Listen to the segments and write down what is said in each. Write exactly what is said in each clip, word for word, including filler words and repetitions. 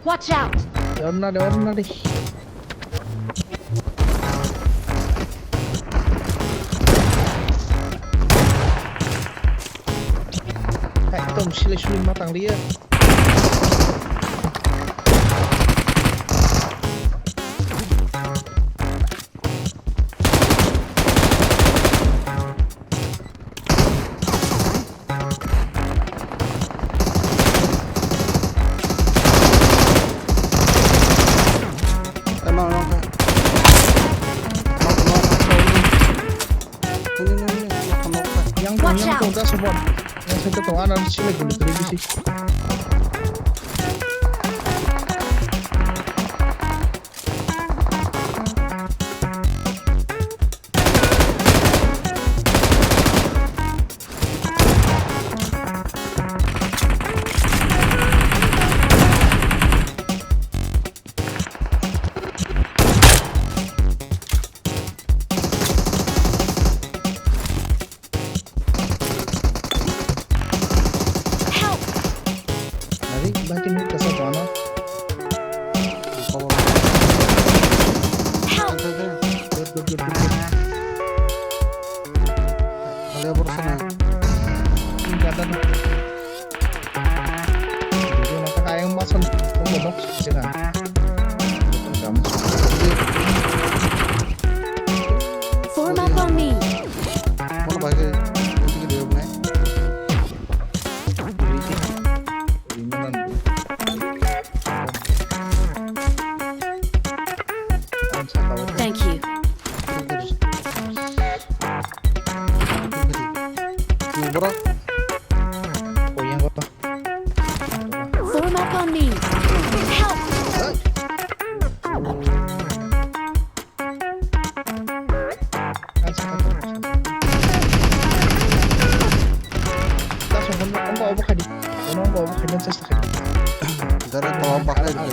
Watch out! Onna de, onna de. Ekdom sile sule ma tang liya. Yang tong, yang tong, jasubon. Yang satu tong, ana sile guli guli bisi. Help! Nari, baki ni kasa kono. Help! Good, good, good, good, good. Kaliya borok sana. Ini kata tu. Video nata kaya masam, tunggu nok sih kan. Form up on me. Kono bai ke, kono bai ke dia punya. Thank you. Bro. Form up on me. Help! Direct tolap baklai di.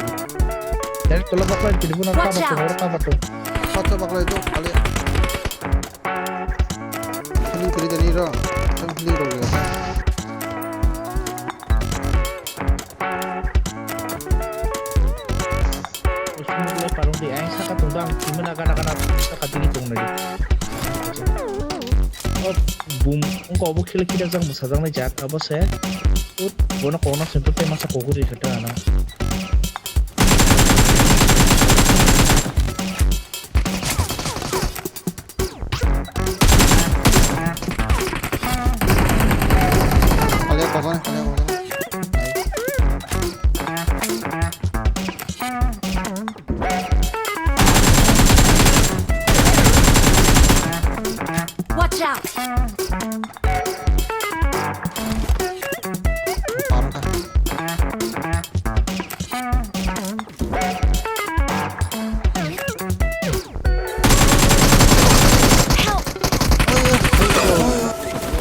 Direct tolap baklai di, buno cover tu, oro cover tu. Watch out. Kota baklai tu, kali. Feeling kiri jani ro. Feeling ro. Usung le parung di, ang saka tong dang, simena gana gana saka tigi tong nai. Oh, boom, engko obo khila khila jang bwsajak nai jat, abo se. Ut, bono kok na sento tei masa koguri khe ta ano. Kaliya kosong, kaliya kosong. Watch out! Help!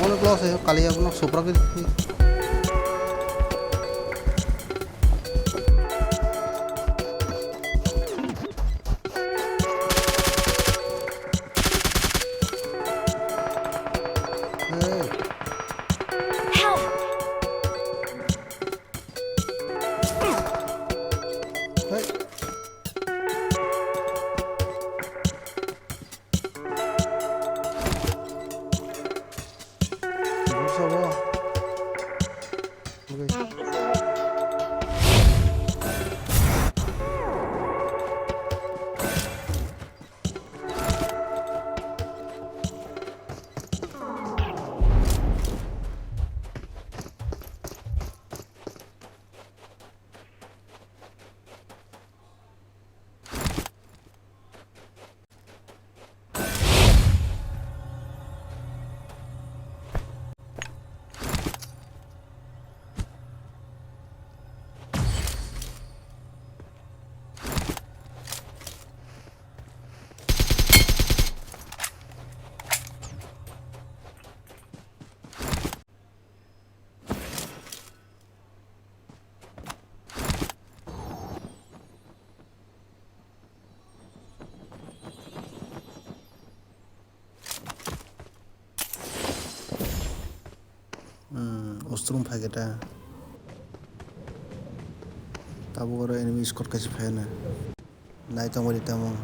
Onek loss, eh, kaliya, onek supra ke. Help! Hey. Buksa bo. Okay. Hmm, ostrom phaikhe ta. Abo oro enemy squad kaisa phaina. Nai tongmani tamo.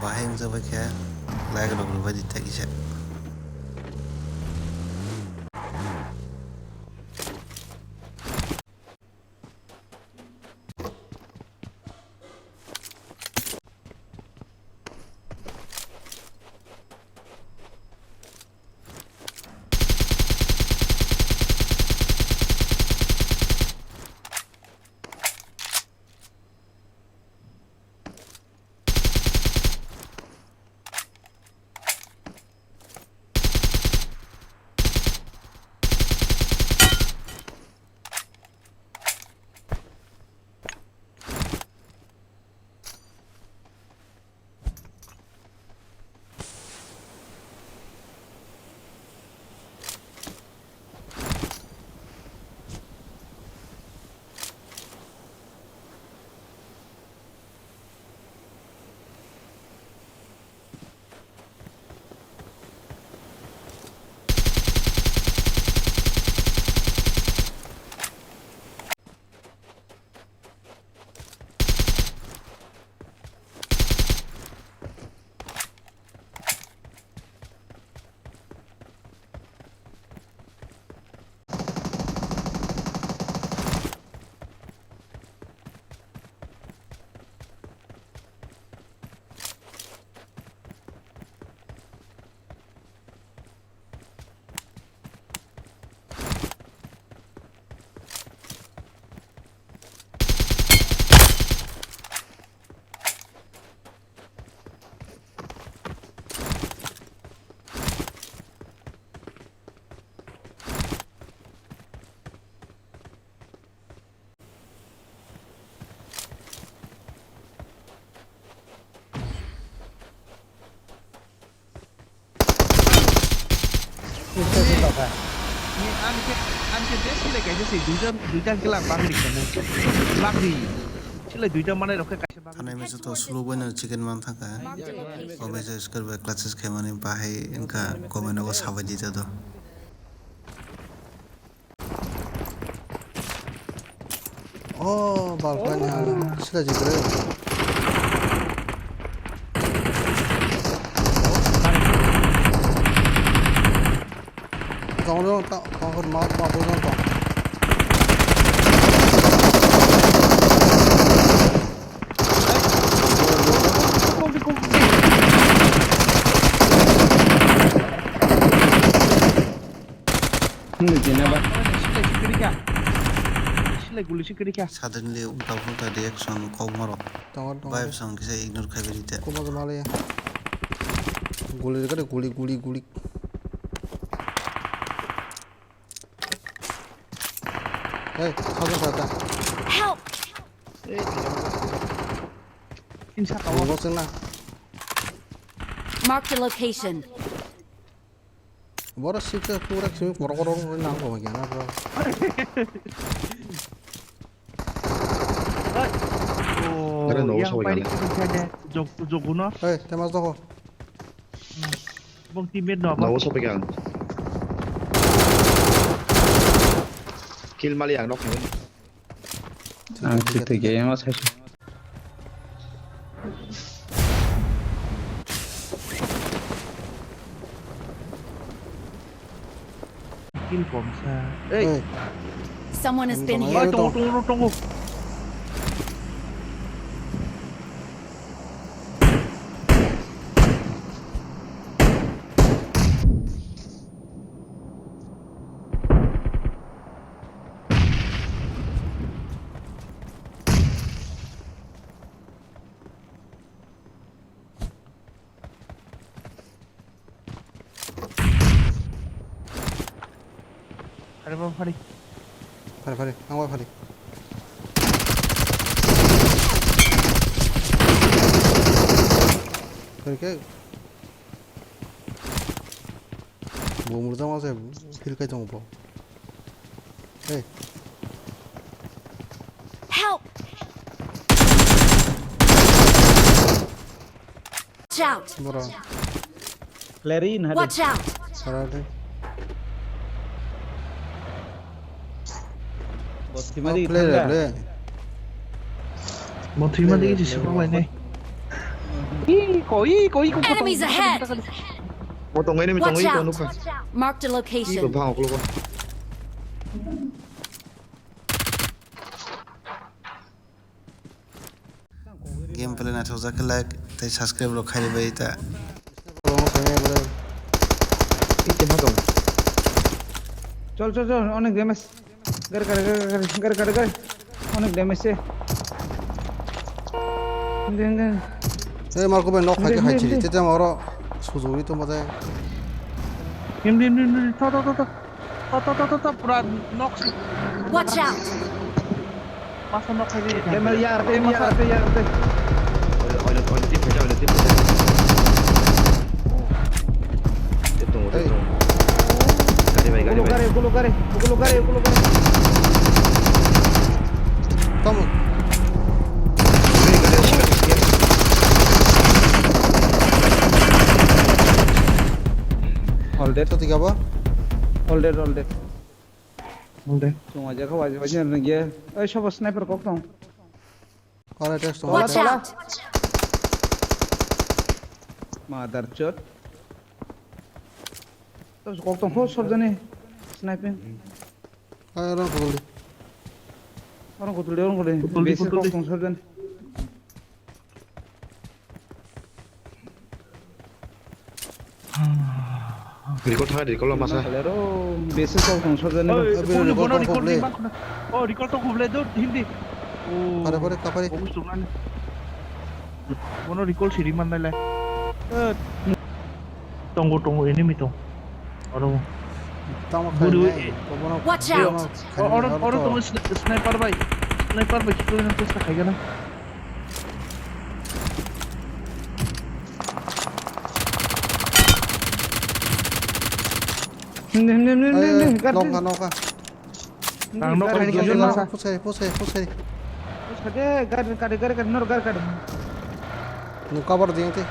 Bahai wngjabai khe like rok rwbai di tei kisa. Ani khe, ani khe je silai kaisa se duita, duita hwnkhe lang bakri khe mo. Bakri. Silai duita manai rok khe kaisa bakri. Thanai mesa to slow boino chicken man thangkha. O mesa skar bai classes khaimani bahai wngkha comment o sabai di ta do. Oh, balkani ha, sila jikre. Tong tong tong tong ma ma bo tong tong. Nungni jena ba. Silai sikiri kha. Silai guli sikiri kha. Suddenly ulta ulta reaction kok moro. Tongo, tongo. Vibes ang kisa ignore khai beri te. Kobo malaya. Guli kare guli guli guli. Hey, sabun kata. Help! Insa kawo. Bobo sengna. Mark the location. Borok sikhe pura simi korok korok wngwi nang bo gana bro. Nogo yang sobai pairi kale. Kutung khaide, jog, joguno. Hey, temas dogo. Bong teammate no, Nogo sobai kale. Kill mali ang nok ni. Ang chitwi khe ema saisuk. Kill komsa. Ei. Ei. Someone has been Someone here. Oi, tongo, tongo, tongo. Phari ba phari. Phari, phari, ang ba phari. Phari khe. Bo murjak ma se feel khai tongo bo. Hey. Help! Watch out! Bro. Player in hade. Watch out! Sara de. Bo thwima di play thangda. Play. Bo thwima di play, jisi play, play. Iko, iko, iko, iko. Enemies ahead! Mo tong, enemy tong, iko nukha. Watch out! Marked a location. Iko bang oklo ko. Gameplay naithokjak khe like tei subscribe rok khairi bai ta. Chol, chol, chol, onek damage. Gari, gari, gari, gari, gari, gari, gari. Onek damage se. Hindi, hindi. Ei, Marco bai nok hai khe hai chiri. Tete oro sujui tongma de. Hindi, hindi, hindi. Tho, tho, tho, tho. Tho, tho, tho, tho, tho. Pura nok si. Watch out! Masa nok hai di. Ema yar te, ema yar te, yar te. Oile, oile, oile, tip hai, oile, tip hai. Tip tong, tip tong. Gari bai, gari bai. Gari, gari, gari, gari. Tamo. Gari, gari, gari. All dead. Tadi apa? All dead, all dead. All dead. Tong aja kho, aja, aja, nang ye. Oi, sobo sniper kok tong. Ore, text tong. Watch out! Mother chot. Tos kok tong kho, sob jani. Sniping. Ai, orang kudul di. Orang kudul di, orang kudul di. Kudul di, besi kudul kok di. Tong sob jani. Recall thang, recall masa. Besi kok tong sob jani. Oi, bono, bono recall ni bang khuna. Oh, recall tong khuble do, hindi. Oh. Pare, pare, kapare. Bogus tong nani. Bono recall siri man nai lai. Eh. Tongo, tongo, enemy tong. Oro. Tamo khai nai. Watch out! Oro, oro, oro tongo sni-, sniper bai. Sniper bai, kito nang testa khai gana. Hindi, hindi, hindi, hindi, hindi, hindi. Nokha, nokha. Ang nok gari, gari, gari, gari. Push kari, push kari, push kari. Push kari, gari, gari, gari, gari, nor gari, gari. Nung cover ding te.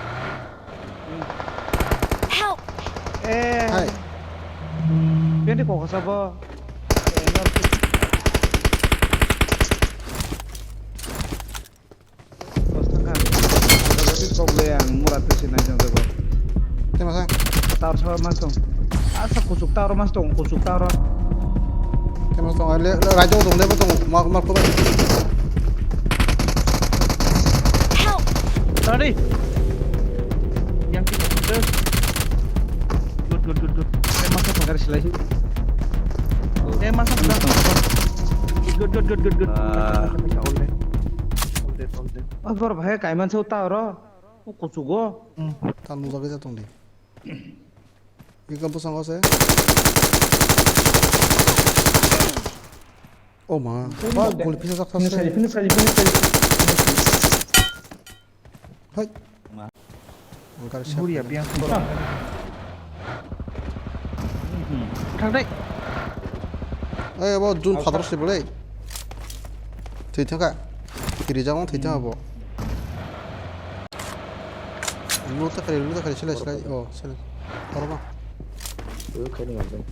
Help! Eh. Hai. Bende kok sabo. Eh, nor. Dos taka. Kok le ang mura te sinai jang jabo. Tema sa? Tower sa mas tong. Asa kuchuk tower mas tong, kuchuk tower. Tema sa tong, le, le, rajo tong, le tong, ma, ma ko. Help! Tadi. Yang kita. Good, good, good, good. Tema sa tong. Garis lagi. Tema sa tong. Good, good, good, good, good. Ah. All dead, all dead. Oh, bor bhai, kaiman se uta oro. O kuchugo. Hmm. Tam nujagwi ja tong di. Ika bwskango se. Oh ma. Oh, ba, de. Gol pisa sak sak se. Finish, finish, finish, finish. Hai. Ma. Ang kar siap. Buri ya, biang. Thang dai. Ai, abo jun phator se bole. Thwi thangkha. Kiri jang thwi thangkha bo. Loot ta khali, loot ta khali, select, select. Oh, select. Oro ba. Loot khaini ang.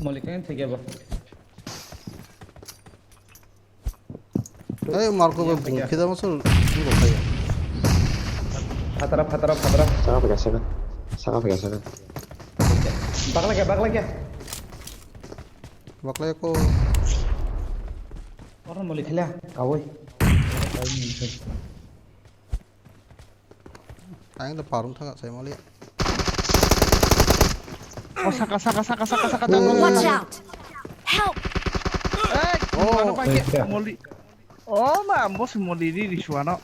Moli khe thik ya ba. Hey, Marco, ba bung khida mo sul. Bung kaya. Phatara, phatara, phatara. Saka phaikha saka. Saka phaikha saka. Bakla kya, bakla kya. Baklai ko. Oro moli khala. Awoi. Ang da parung thanga sai mali. Oh, saka, saka, saka, saka, saka. Oh. Watch out! Help! Eh, oh, ano pa kya? Moli. Oh, ma, mo si moli ri ri suano.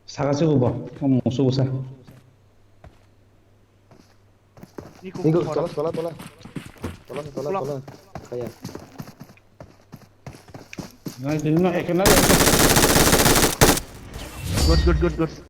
Saka si ubo. Mo su usa. Niko, Niko, tola, tola, tola. Tola, tola, tola. Kaya. Nai, dino na ekena. Good, good, good, good.